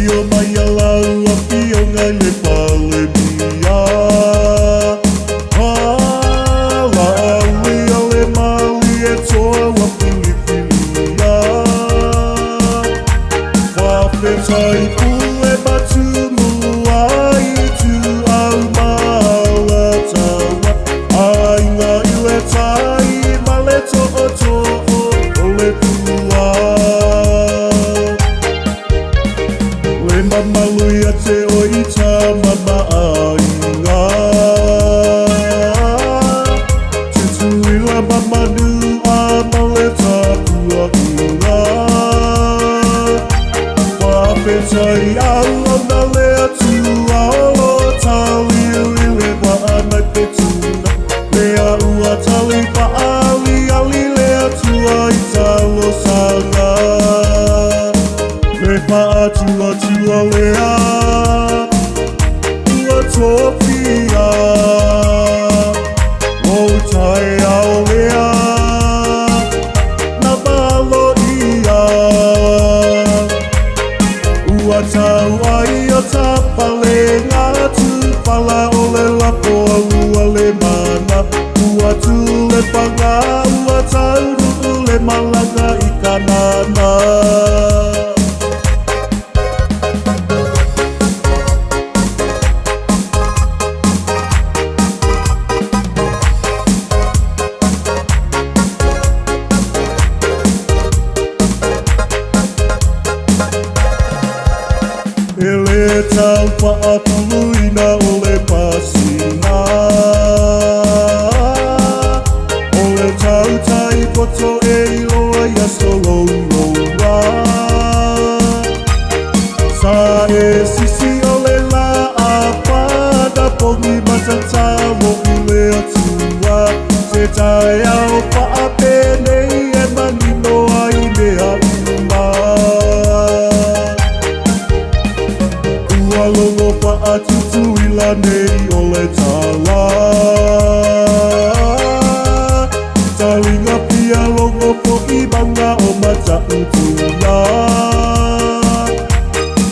Afio mai a lau afioga i le Palemia. Laauli a le malie toa ua filifilia. Faafetai Pule ma Tumua Ituau ma Alataua, Aiga i le Tai ma le Tootoo o le Pua. Le mamalu ia te oe i Tama ma Aiga, Tutuila ma Manua ma le tapuaiga. Faafetai auauna le Atua o lo o taliu i le vaa nai Petuna, lea ua tali faaaliali le Atua i talosaga. Le faatuatua lea ua tofia lou taeao lea na valoia. Ua tau ai o tapalega tufala o le lafo a ua le mana. Ua tu le paga ua taunuu le malaga i Kanana. E le tau faapuluina o le pasina, o le tautai poto e iloa ia solouloua. Sa e sisi o le lā pada pogi matatalo i le Atua, se taeao faapenei e manino ai mea uma. Ua logo faatutuila nei o le tala, talinga fia logo fo'i mauga o Matautu-ia.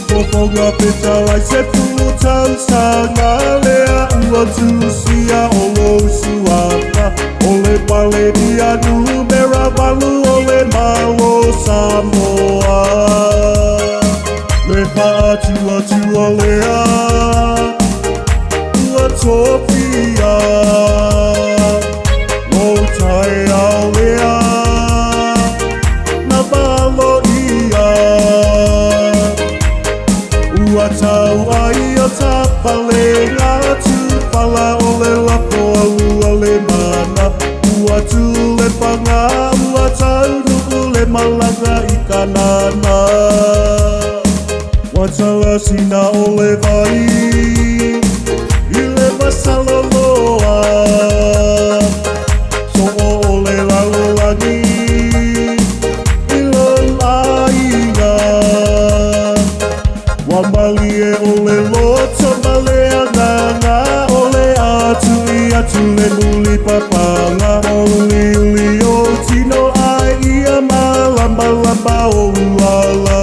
Fofoga fetalai se fulu tausaga lea ua tusia o lou suafa, o le Palemia numera 8 o le Malo Samoa. Le faatuatua lea ua tofia lou taeao lea na valoia. Ua tau ai o tapalega tufala o le lafo a ua le mana. Ua tu le paga ua taunuu le malaga i Kanana. Ua talasina o le vai i le masaloloa, soo o le lalolagi i lou aiga. Ua malie o le loto ma le agaga, o le atui atu le mulipapaga. O uliuli o tino ai ia malamalama o uala.